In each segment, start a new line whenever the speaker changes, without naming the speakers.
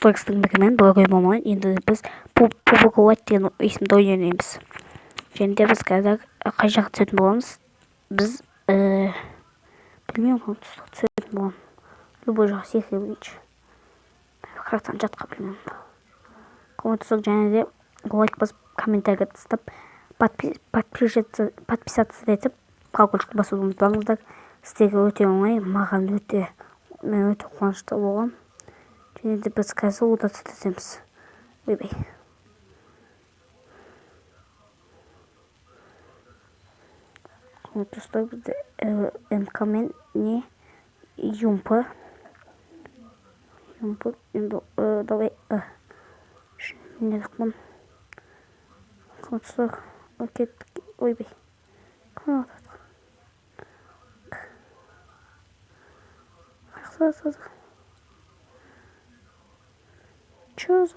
Достар, бірімен Благой болмай, енді біз PUBG Lite деген есімді ойын ойнаймыз. Және де біз қазір қай жаққа түсетін боламыз? Біз білмеймін, қай түсетін боламын. Любой жаққа секіре берейінші. Қаяқтан жатқа білмеймін. Құрметті достар, және де лайк басып, комментарий тастап, подписаться етіп, колокольчикті басуды ұмытпаңыздар. Сіздерге өте оңай, маған өте, мен өте қуанышты болғанмын. Және де біз қазір удаться етеміз. Ойбай. Құрметті достар, бізде МК мен не ЮМП. ЮМП енді давай не қыламын. Құрметті достар, кеттік. Ойбай. Кім атады? Чё за?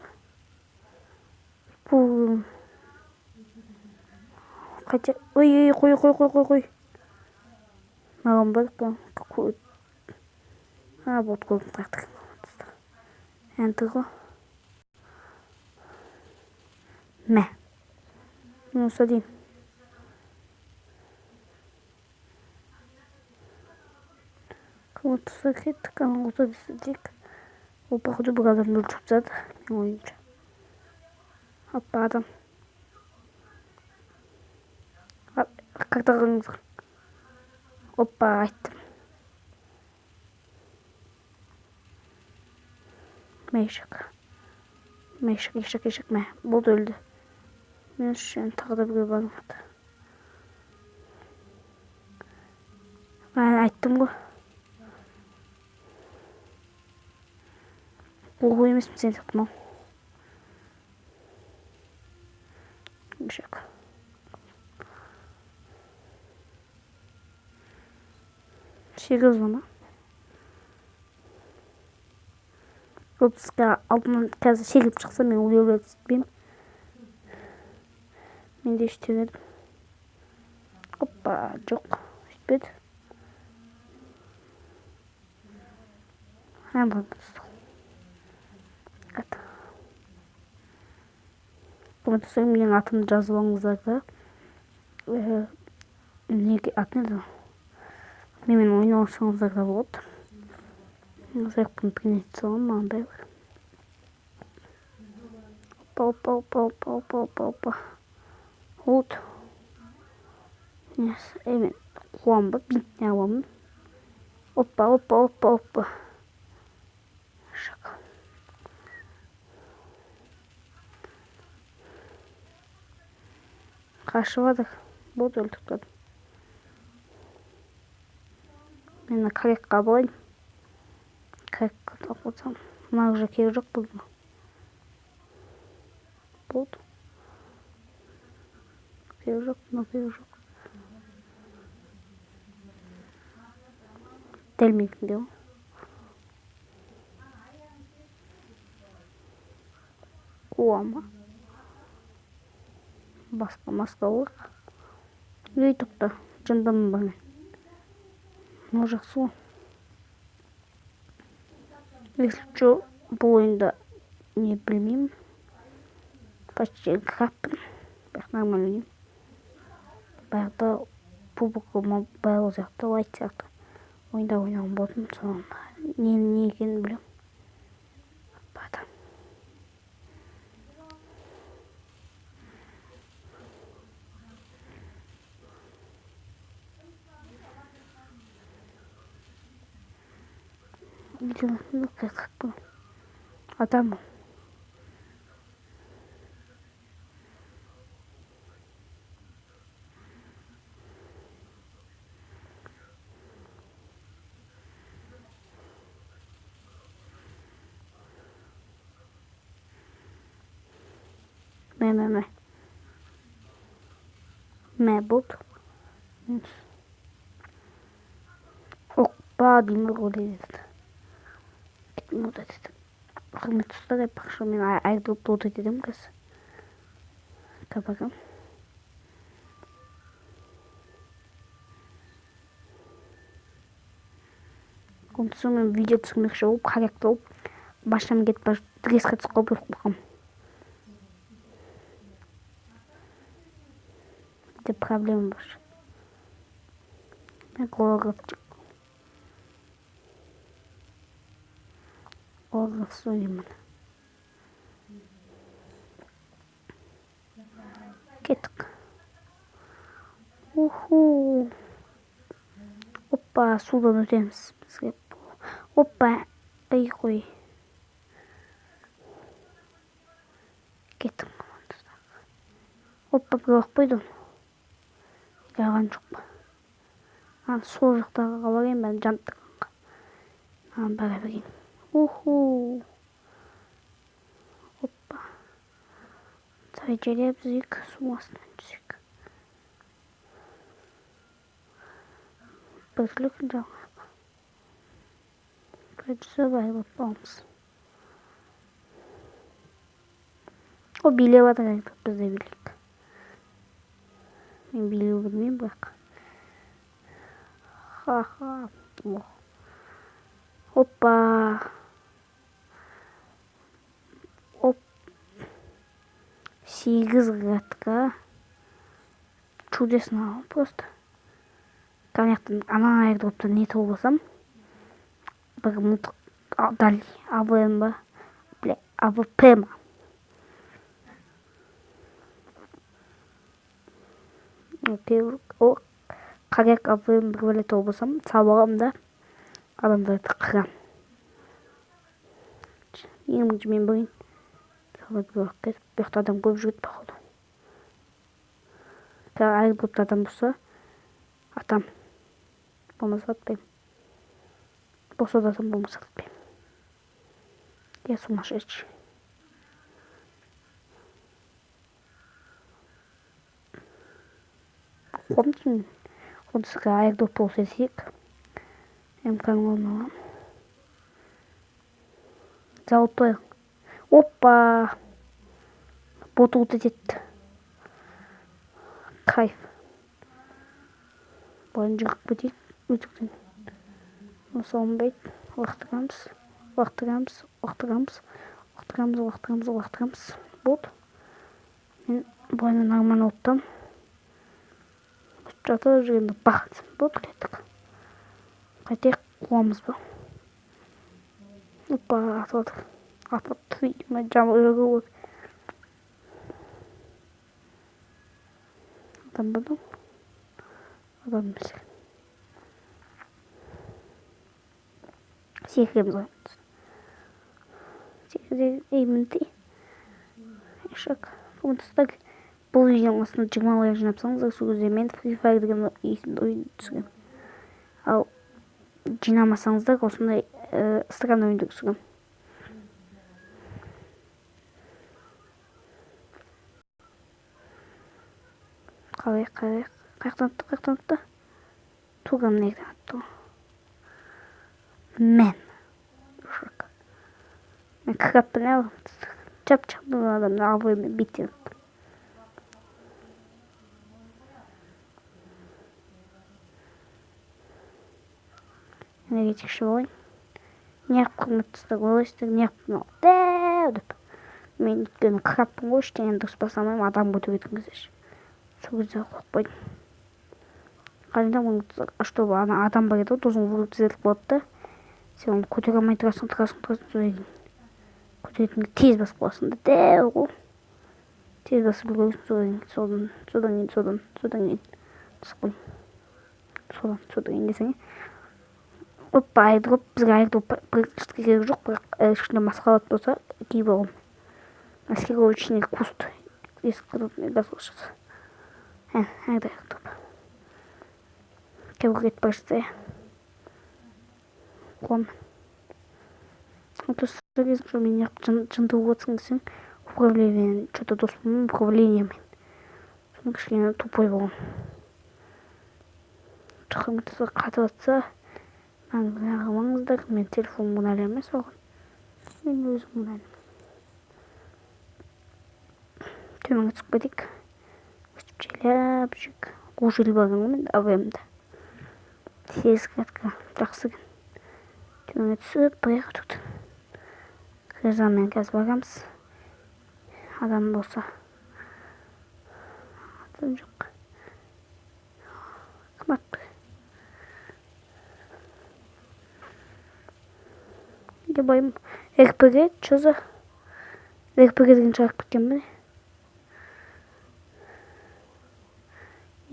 Бұл қате. Ой, ой, қой, қой, қой, қой, қой. Маған бар, бұл. А, вот көрдім қаяқта. Енді ғой. Мә. Минус один. Құрметті кеттік, ана іздейік. Ол походу бір адамды өлтіріп тастады, менің ойымша. Опа, адам. Карта қараңыздар. Опа, айттым. Мә, ешек. Мә, ешек, ешек, ешек, мә. Болды, өлді. Мен үшін тағы да біреу бар ма? Мен айттым ғой. Қорқу емеспін сен сияқты мал. Ешек. Серьезно ма? Отызға алдынан қазір секіріп шықса, мен өле етпеймін. Мен де ештеңе едім. Опа, жоқ, сөйтпеді. Құрметті достар, менің атымды жазып алыңыздар да. Неге аты не еді? Менімен ойнасаңыздар да болады. Заявканы принять саламын, маған бәрібір. Опа, опа, опа, опа, опа, опа, опа. Вот. Мен қуамын ба? Бинтіне аламын. Опа, опа, опа, опа. Шақ. Қашып жатыр. Болды, өлтіріп тастадым. Мен корректқа алайын. Корректқа тауып алсам. Мына уже керегі жоқ болды. Болды. Керегі жоқ, мынау керегі жоқ. Дәл менікінде ғой. Қуа ма? Басқа маска алайық. Ей, тоқта, жындымын ба мен? Мынау жақсы ғой. Если чё, бұл ойында не білмеймін. Почти краппын. Бірақ нормально ойнаймын. Баяғыда PUBG Mobile сияқты, Lite сияқты ойында ойнаған болатынмын. Соны не екенін білемін. Адам. Адам. Мә, мә, мә. Мә, болды. Опа, деймін ғой деді. Вот этот. Құрметті достар, айтпақшы, мен айырдырып лот етемін қазір. Кабагам. Онысы мен видео түсірмекші болып, қаректі болып, Машинам кетіп бара жатып резко түсіп қалып өліп қалғанмын. Бізде проблема бар. Мен Голгоф ойнаймын. Кеттік. Уху. Опа, судан өтеміз бізге. Опа, ай қой. Кеттік. Опа, біреу ақ қойды оны. Алған жоқ па? Ана сол жақтағы барайын бәрін жанып тұрғанға. Маған бара берейін. Уху. Опа. Сай жайлап жүзейік, су астынан жүзейік. Бірлік жалғайық. Бір жүзіп айырылып аламыз. О, билеп жатыр екен, біз де билейік. Мен билеу білмеймін бірақ. Ха-ха. Опа. Оп. 8 градка. Чудесно просто. Конечно, ана аэродропта не тауып алсам, бір мылтық дали АВМ ба, бля, АВП ма. Окей, о, қарақ АВМ бір бөле тауып алсам, салып аламын да, адамдарды қырам. Ең бірінші мен барайын. Салып бір уақыт кетіп, бұл жақта адам көп жүреді, походу. Қазір аэродропта адам болса, атам. Болмаса атпаймын. Болса да атам, болмаса атпаймын. Я сумасшедший. Қуамын. Отызға аэродроп болса десек, МК-ның орнын аламын. Золотой. Опа! Бот ұлт етеді. Кайф. Бұны жығып кетейік. Өтіктен. Осы алынбайды. Лақтырамыз. Лақтырамыз. Лақтырамыз. Лақтырамыз. Лақтырамыз. Лақтырамыз. Болды. Мен бұны нормально оттам. Жатып жүргенде бақыт. Болды, кеттік. Қайтайық, қуамыз ба? Опа, атып жатыр. Атып жатыр. Жаман жүрегі. Адам ба бұл? Адам емес. Секіреміз ғой. Секіре, ей, мінті. Ешек. Бұны бұл видеоның астына 20 лайк жинапсаңыздар, сол кезде мен Free Fire деген есімді ойын түсіремін. Ал жинамасаңыздар, осындай странный ойынды түсіремін. Қалай, қалай, қаяқтан атты, қаяқтан атты? Тура мына жерден атты ғой. Мен. Ушак. Мен крабпын, ә, чап-чап адамды абыроймен беттен аттым. Энергетик болайын. Неғып құрметті ойлайсыздар, неғып мынау дәу деп. Мен өйткені крабпын ғой, ештеңені дұрыс баса алмаймын, адам көтеретін кезде ше. Сол кезде қорықпаймын. Қараңдар, оны чтобы ана адам бар еді ғой, сосын выруб тізерлік болады да. Сен оны көтере алмай тұрасың, тұрасың, тұрасың, содан кейін көтеретінге тез басып қаласың да, дәу ғой. Тез басып үлгересің, содан кейін, содан, содан кейін, содан, содан кейін түсіп қой. Содан, содан кейін десең, е. Опа, аэродроп, бізге аэродроп практически керек жоқ, бірақ ішінде масқалат болса, киіп аламын. Маскировочный куст. Есік қырып, газ қосады. Ә, аэродроп. Кейбір кетіп бара жатса, иә. Қуамын. Достар, кезім мен неғып жынды болып отырсың десең, управлениемен, что-то дос болмаймын, управлениемен. Соны кішкене тупой болғанмын. Тұқым қатып жатса, маған кінә қылмаңыздар, мен телефоным кінәлі емес оған. Мен өзім кінәлімін. Төменге түсіп кетейік. Өстіп жайлап жүрейік. Қу жел бар екен ғой менде, АВМ-да. Тез кратко, жақсы екен. Төменге түсіп, баяғы түктің. Грозамен қазір барамыз. Адам болса. Адам жоқ. Кім атты? Ебайым. РПГ? Чё за? РПГ деген шығарып кеткен бе?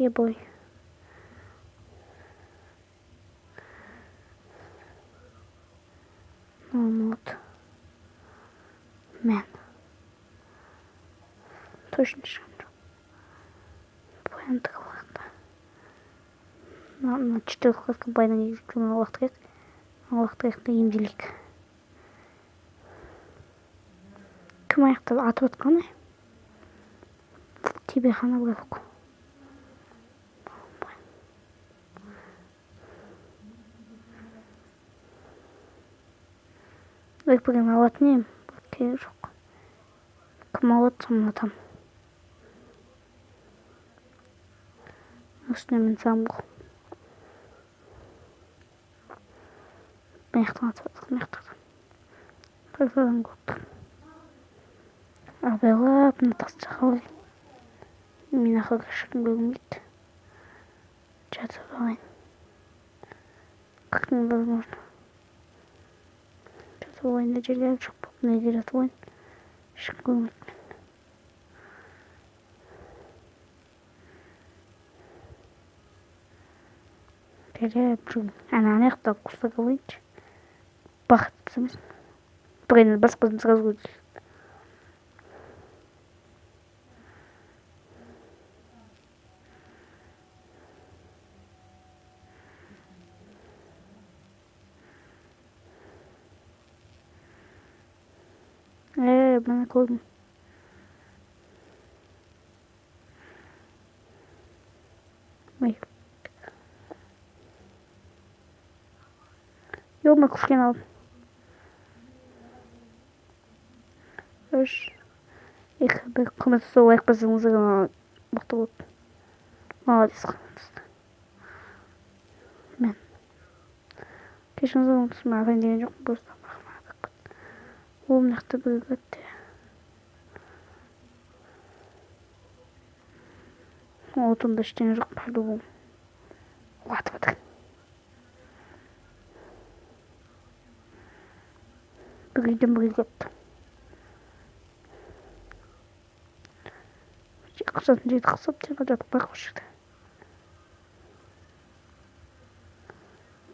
Ебой. Вот. Мен. Точно шығам жоқ. Баян тығылғанда. Мына четырех баяннан лақтырайық. Лақтырайық та емделейік. Кім аяқтап атып атқан? Тебе хана брелок. РПГ-ні алатын едім, керек жоқ. Кім алады, соны атамын. Үстіне мінсем ғой. Мына жақтан атып жатыр, мына жақтан. Қайсыдан көп. Абайлап, мына тас жаққа алайын. Мен ақырға ешкім көрінбейді. Жатып алайын. Как невозможно. Жатып алайын да жерге жоқ болып, мына жерге жатып алайын. Ешкім көрмейді мені. Жайлап жүрмін. Ана ана жақта кусок алайыншы. Бақытты емес. Бір басқасын сразу өлтіреді. Міне көрдім. Ой. Yok, мен күшкен алдым. 3, 2, 1. Құрметті достар, лайк бассаңыздар мықты болады. Молодец, құрметті. Мен. Кешіріңіздер, оны мен ағайын деген жоқпын, просто ол мына жақта біреу кетті. Отында ештеңе жоқ, по-любому. Атып жатыр. Бір үйден бір үйге кетті. Қысатын жерді қысып, тек жатып бар осы жерде.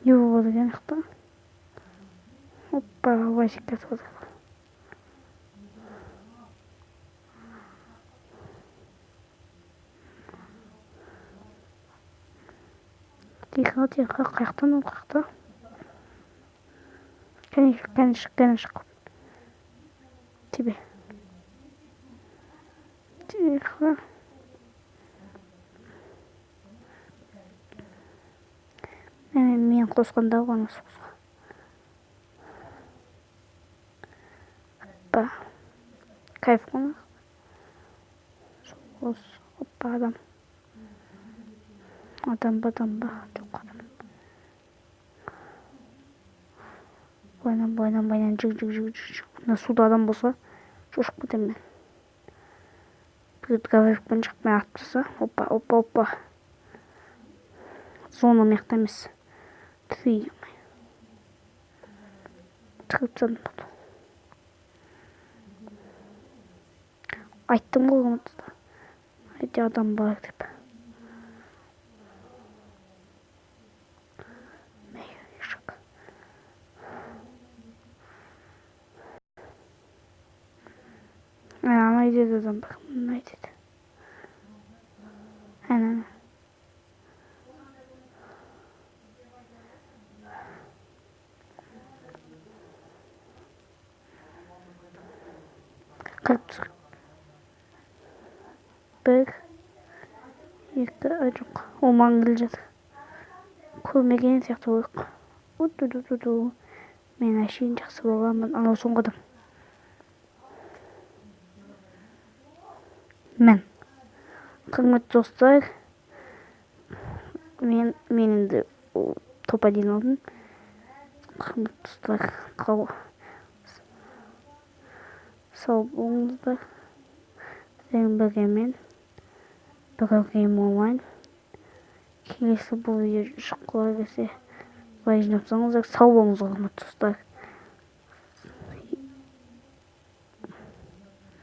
Не болады екен жақта? Опа, Васик кетіп жатыр. Тихо, тихо, қаяқтан ол қаяқта? Кәне шық, кәне шық, кәне шық. Тебе. Тихо. Мен қосқанда ғой, анасы қосқан. Опа. Кайф қой. Опа, адам. Адам ба, адам ба? Жоқ, адам. Былайынан, былайынан, былайынан, жүг, жүг, жүг, жүг, жүг. Мына суда адам болса, шошып кетемін мен. Бір дробовикпен шығып мен атып тастаса. Опа, опа, опа. Зона мына жақта емес. Тфи. Тығып тастадым. Айттым ғой оны. Әйтеуір адам бар деп. Ана үйде де адам бар. Мына үйде де. Ана, ана. Қырып түсір. 1, 2, ай жоқ. Ол маған келе жатыр. Көрмеген сияқты болайық. У-ту-ту-ту-ту. Мен әшейін жақсы боламын. Анау соңғы адам. Мен. Құрметті достар, мен енді топ 1 алдым. Құрметті достар, Сау болыңыздар. Сіздермен бірге мен, Бір Онлайн. Келесі бұл видео шыққылар келсе, лайк жинап. Сау болыңыздар, құрметті достар.